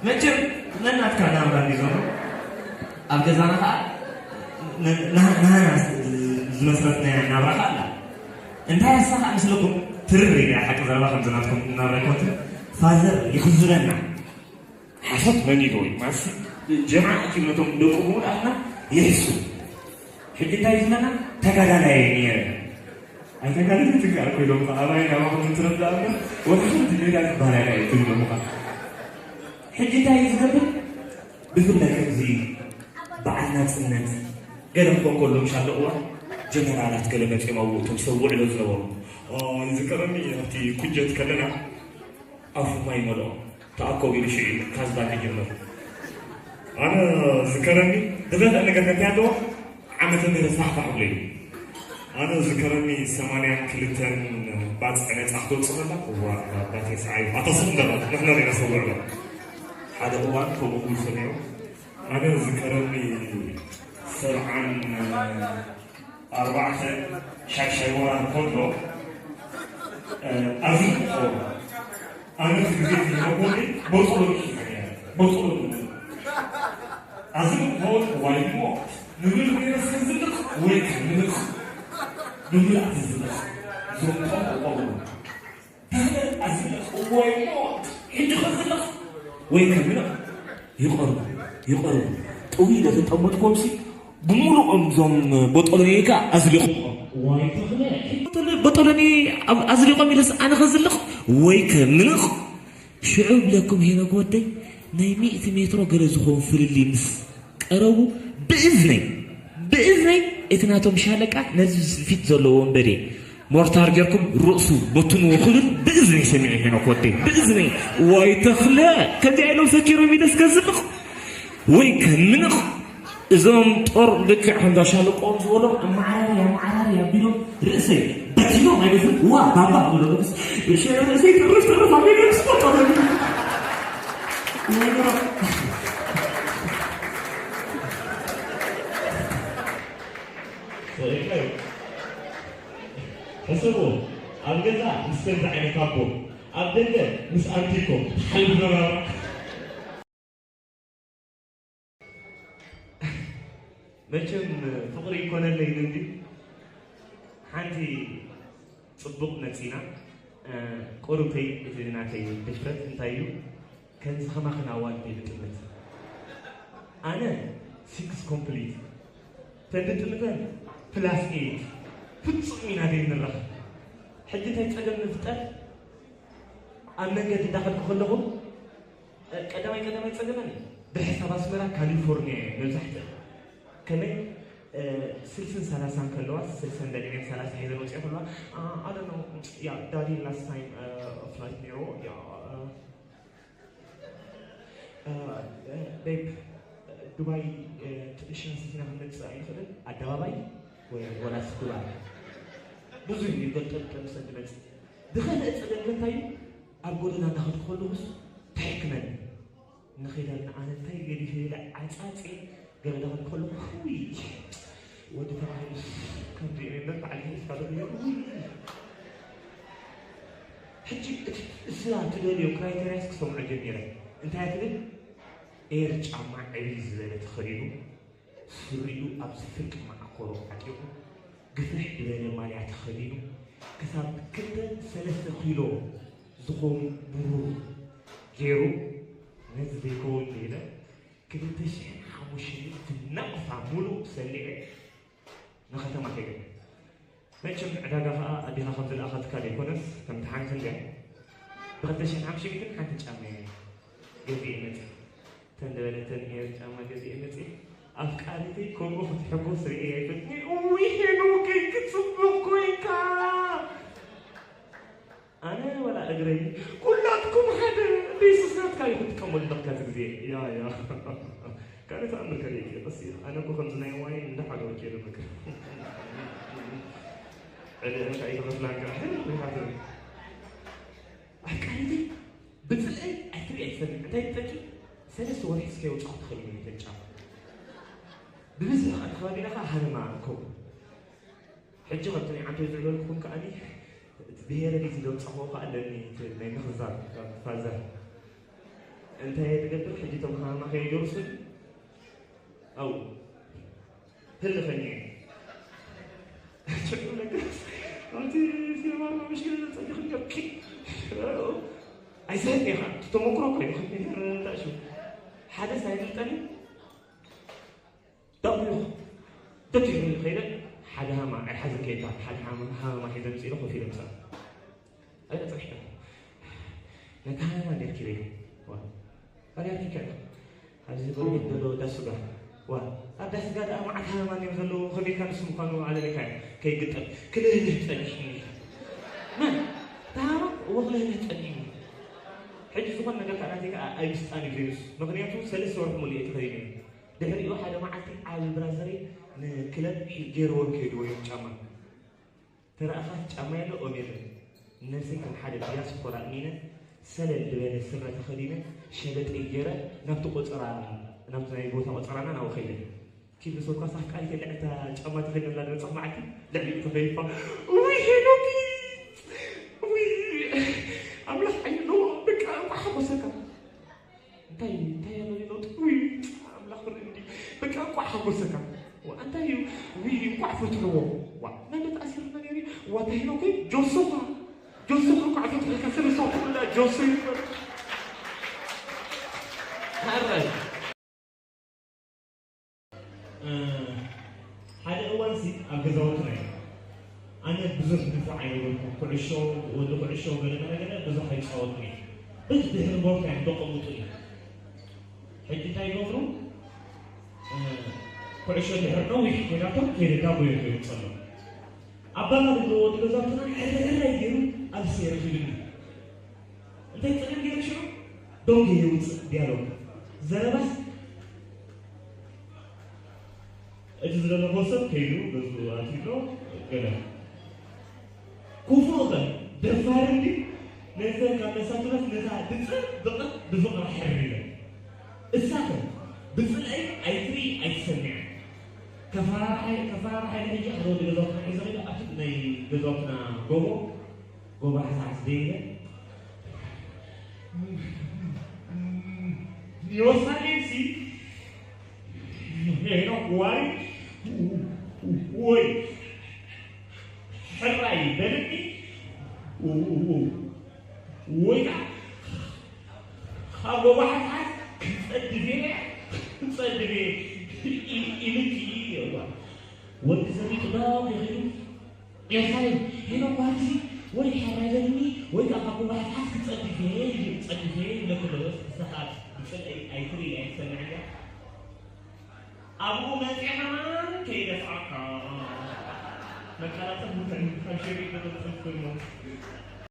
መቸም ነናትካ ናብራ እንዲ ዘሎ ኣብ ገዛና ከዓ ን- ንሃ- ንሃና ዝመስረትናያ ናብራ ከዓ ኣላ። እንታይ ኣሳ ከዓ ምስለኩም ትርር ኢለ ሓቂ ዘረባ ከምዚ ናትኩም ናብራ ይኮንትን ፋዘር ይኽዝበና። ሓሶት መን ኢልዎ እዩ? ማሲ ጀማዓ እቲ ነቶም ደቁ ምውዳትና ይሕሱ። ሕጂ እንታይ ዝመና ተጋዳላይ ነይረ። ኣይተጋዳላይ ትግዛር ኮይኖም ከዓ ኣባይ ናባኹም እንትረዳ እምበር ወላ ሓንቲ ሜዳ ትባላላ እዩ ትብሎም ከዓ። ሕጂ እንታይ እዩ ዝገብር? ብፍላይ ከምዚ በዓል ናፅነት ገለ ክኾን ከሎ ምሻ ኣለቕዋ ጀነራላት ገለ መፅኦም ኣብኡ እቶም ሰብ ውዕሎ ዝነበሩ ዝከረኒ ኣብቲ ኩጀት ከለና ኣፉ ማይ መልኦ ተኣኮብ ኢሉ ሽዒ ካዝባን ይጅምር። ኣነ ዝከረኒ ዝገዛ ነገር ከንታይ ኣለዎ ዓመተ ምህረት ፋሕፋሕ ብለዩ። ኣነ ዝከረኒ ሰማንያን ክልተን ባፅዕ ነፃ ክትወፅእ ከላ እዋ ባቴ ሰዓዩ ኣታ ስቕ እንዳባ ንሕና ሪና ሰውዕሎ ሓደ እዋን ከምኡ ክብል ሰሚዑ ኣነ ዝከረኒ ሰብዓን ኣርባዕተ ሻሻይ ወራር ከሎ ኣዝዩ ክኸውን ኣነ ግዜ ዝነበርኩ ቦጦሎ ቦጦሎ ኣዝዩ ክኸውን ዋይ ሞ ንብር ነይረ ዝልቕ ወይ ከልቕ ንብር ኣዝልቕ ዞም ቆሎ ተኽለ ኣዝልቕ ወይ ሞ ሕጂ ከዝልቕ ወይ ከልቕ ይቐርቡ ይቐርቡ ጥዊ ለተጠመጥኮምሲ ብምሉኦም እዞም ቦጦሎኒ ከ ኣዝሊቑ ቦጦሎኒ ኣዝሊቖም ኢለስ ኣነ ከዝልቕ ወይ ከምንቕ ሽዑ ብለኩም ሄኖክ ወደይ ናይ ሚእቲ ሜትሮ ገለ ዝኾን ፍልልይ ምስ ቀረቡ ብእዝነይ ብእዝነይ እቲ ናቶም ሻለቃ ነዚ ፊት ዘለዎ ወንበዴ ሞርታር ጌርኩም ርእሱ በትንዎ ክብል ብእዝነይ ሰሚዐ ሄኖክ ወደይ ብእዝነይ ዋይ ተኽለ ከምዚኣ ኢሎም ሰኪሮም ኢለስ ከዝልቕ ወይ ከምንቕ እዞም ጦር ልክዕ ከምዛ ሻለቆም ዝበሎም ኣመዓራሪ ኣመዓራሪ ኣቢሎም ርእሰይ በቲኖም ኣይበስል ዋ ባባ ብሎ ርእሰይ ትርፍ ትርፍ ኣቢሎም ስፖርት ሕሰቦ ኣብ ገዛ ምስ ከምዚ ዓይነት ኣቦ ኣብ ደገ ምስ ኣንቲኮ ሓልፍ ነባራ መቸም ፍቕሪ ይኮነለይ ንዲ ሓንቲ ጽቡቕ መጺና ቁሩብተይ እቲ ናተይ ድፍረት እንታይ እዩ ከምዚ ከማኽን ኣዋልድ ይብጥምት ኣነ ሲክስ ኮምፕሊት ተንድጥምተን ፕላስ ኤት ፍጹም ኢና ደይ ንራኸብ ሕጂ እንታይ ጸገም ንፍጠር ኣብ መንገዲ እንዳኸድኩ ከለኹ ቀዳማይ ቀዳማይ ጸገመን ብሕሳብ ኣስመራ ካሊፎርኒያ እየ መብዛሕትአን ከመይ ስልስን ሰላሳን ከለዋ ስልሰን በሊዐን ሰላሳ ሒዘን ወፅኦ ከለዋ ኣደኖ ያ ዳዲ ላስት ታይም ፍላይት ነይርዎ ያ ቤብ ዱባይ ትንሽና ስቲና ክንመፅእ ኣይንኽእልን ኣደባባይ ወይ ወላስ ዱባይ ብዙ እዩ ገልጠልጠል ምሰ ንመፅእ ብኸልእ ፀገም እንታይ እዩ ኣብ ጎደና እንዳኸድኩ ከለኹስ ተሕክመኒ ንኸይዳልና ኣነ እንታይ ገዲፈ ኢለ ዓፃፂ ገለ ዳኸድኩ ከለኹ ውይ ወዲ ተባሂሉስ ከምዚ እዩ እምበር በዓል ሒዝካ ዶ ገይሩ ውይ ሕጂ እቲ እዛ ትደልዮ ክራይቴርያስ ክሰምዖ ጀሚረ እንታይ ትብል ኤር ጫማ ዕብይ ዝበለ ተኸዲኑ ስሪኡ ኣብዚ ፍርቂ መዓኮሮ ዓጢቑ፣ ግፍሕ ዝበለ ማልያ ተኸዲኑ፣ ክሳብ ክንደ ሰለስተ ኪሎ ዝኾኑ ብሩር ገይሩ፣ ነዚ ዘይከውን ኢለ ክልተ ሽሕን ሓሙሽተ ሚእትን ናቕፋ ሙሉእ ሰሊዐ ንኸተማ ከይደ። መቸም ዕዳጋ ኸኣ ኣዴኻ ከም ዝለኣኸትካ ዘይኮነስ ከምቲ ሓንቲ እንድያ ብኽልተ ሽሕን ሓሙሽተ ሚእትን ሓንቲ ጫማ እየ ገዚኤ መጺእ። ተን ዝበለተን እየ ጫማ ገዚኤ መጺእ። ኣፍቃሪተይ ከምኡ ክትሕጎስ ርእየ ኣይፈልጥን እየ። እውይ ሄኖከይ ክጽብቕ ኮይንካ። ኣነ ወላ እግረይ ኩላትኩም ሓደ ቤስስ ናትካ እዩ ክትጥቀመሉ ኣለካ እዚ ግዜ። ያ ያ ካልእ ተኣምር ከርእየኪ እየ ቀስ ኢለ። ኣነ እኮ ከምዚ ናይ ዋይን እንዳ ሓደ ወርቂ እየ ደመክር። ዕለ እንታይ ተኸፍላንካ ሕር ኢኻ ትብል። ኣፍቃሪተይ ብፅልኢ ኣይትርኢ ኣይትፈልጥ እንታይ ትጠቂ ሰለስተ ወርሒ እስከ የውፃኹ ትኽእል እዩ ተጫ ብብዝሒ ከዓ ተኸባቢና ከዓ ሃለማ እኮ ሕጂ ከምቲ ናይ ዓንተይ ዝዕበልኩኹም ከዓ እቲ ብሄረ ዲዚ ዘውፃኹዎ ከዓ ኣለኒ እቲ ናይ ምኽዛር ካብ ፋዘር እንታይ ትገብር ሕጂ? እቶም ሃማ ከይደርሱ ኣው ህልኸኛ ሽዑ ነገርስ ኣብቲ ፊልም ኣሎ፣ ምሽ ግን ጸኒሑ ገብኪ ኣይስሕን ኢኻ። እቲ ተመክሮ እኮ እዩ። ክንደይ ይረዳእ ሽዑ። ሓደ ሳይፈልጠኒ ደቂኹ ደቂኹ ከይደ ሓደ ሃማ ኣይሓዝን ከይታ ሓደ ሃማ ሃማ ሒዘ ምጽኢሉ ኮፍ ኢለ ምሳእ ኣይተ ጸኒሕካ ነታ ሃማ እንዴት ኪበይ ዋ ኣርያኪ ከ ኣብዚ ጎረቤት ዘሎ ዳስ ስጋ ዋ ኣብ ዳስ ስጋ ደኣ መዓት ሃማ እዮም ዘለዉ። ከመይካ ንሱ ምዃኑ ኣለለካ ከይግጠም ክልህልህ ጸኒሕኒ ኢልካ መን ታሃማ ወክልህልህ ጸኒሕኒ። ሕጂ ዝኾነ ነገር ከዓ ናተይ ከዓ ኣይምስጣን እዩ ዘይንሱ። ምኽንያቱ ሰለስተ ወርሒ ሙሉእ እየ ተኸዲነ። ድሕሪኡ ሓደ መዓልቲ ዓቢ ብራዘረይ ንክለብ ገይርዎም ከይድዎ እዮም ጫማ። ተረኣኻ ጫማ የለ ኦም የለን። ነብሰይ ከም ሓደ ዲያስፖራ እሚነ ሰለል ዝበለ ስረ ተኸዲነ ሸበጠይ ገይረ ናብቲ ቆጸራ ናብቲ ናይ ቦታ ቆጸራና ናብኡ ከይደ። ኪድ ምስ በልኳስ ኣፍቃሪተይ ልዕልታ ጫማ ተኸዲና ዘላ ዝበጽሕ መዓልቲ ልዕሊኡ ተኸይፋ ውይ ሄኖኪ ውይ ኣምላኽ ዓይኒ ኣለዎ በቃ እንኳዕ ሓጎሰካ። እንታይ እንታይ ኣሎ ሌላው ጥዊ ኣምላኽ ርእ እንዲ በቃ እንኳዕ ሓጎሰካ። ዋ እንታይ እዩ ዊ እንኳዕ ፈትሕዎ። ዋ መን ተኣሲርና ነይሩ። ዋ እንታይ ነው ኮይ ጆሶኻ ጆሶኻ እንኳዕ ፈትሕካ ስለ ሰው ኩላ ጆሶ ይፈር ሃራይ ሓደ እዋንሲ ኣብ ገዛውትና እዩ። ኣነ ብዙሕ ድፉዕ ኣይነበርኩ። ኩዕሾ ወዲ ኩዕሾ ገለ ገለ ገለ ብዙሕ ኣይጻወትን እዩ። በዚ ድሕሪ ቦርታ እዮም ዘቐምጡ እዩ። ሕጂ እንታይ ይገብሩ? ኩዕሾ ድሕሪ ነዊሕ ኮይናቶም ከይደ ዳቦ እዮም የውጸሎም። ኣባና ዘለዎ ወዲ ገዛውትና ሕረ ሕረ ገይሩ ኣብ ሴረ ሂሉኒ። እንታይ ጸገም ገይሩ ሽዑ ዶንጌ የውጽእ ዲያሎግ ዘረባስ እቲ ዝደለኾ ሰብ ከይዱ ገዝኡ ኣትዩሎ ገለ ክፉእ ኸ ደፋር እንዲ ነዘን ካብ መሳቱረት ነታ ድጽር ብቕት ብፍቕሪ ሕር ኢለ እሳኸ ብጽልኣይ ኣይትርኢ ኣይትሰምዕ ከፈራርሓይ ከፈራርሓይ ንሕጂ ሓደ ወዲ ገዛውትና ሒዘ ኸይደ ኣብቲ ናይ ገዛውትና ጎቦ ጎባሕዛሕ ዝደይለ ዮሳሌምሲ ሄኖክ ዋሪ ወይ ሕራይ በልኒ ወይ ከዓ ካብ ጎባሕዛሕ ክጸድፍ እየ ክጸድፍ እየ ኢልኪ ወዲ ዘሪጡ ዳው ይኺዱ ኤርትራዊ ሄኖክ ዋርሲ ወይ ሕራይ በልኒ ወይ ከዓ ካብ ጉባኤ ሓፍ ክጸድፍ እየ ክጸድፍ እየ ይብለኪ ኣለዎ። ንስኻ ብጽልኢ ኣይትርኢ ኣይትሰምዕ እያ። ኣብኡ መጺኻ ከይደፍኣካ መቀላጠፍ ብትዕሚ ካብ ሸሪጥ ዝቕጽል ኮይኑ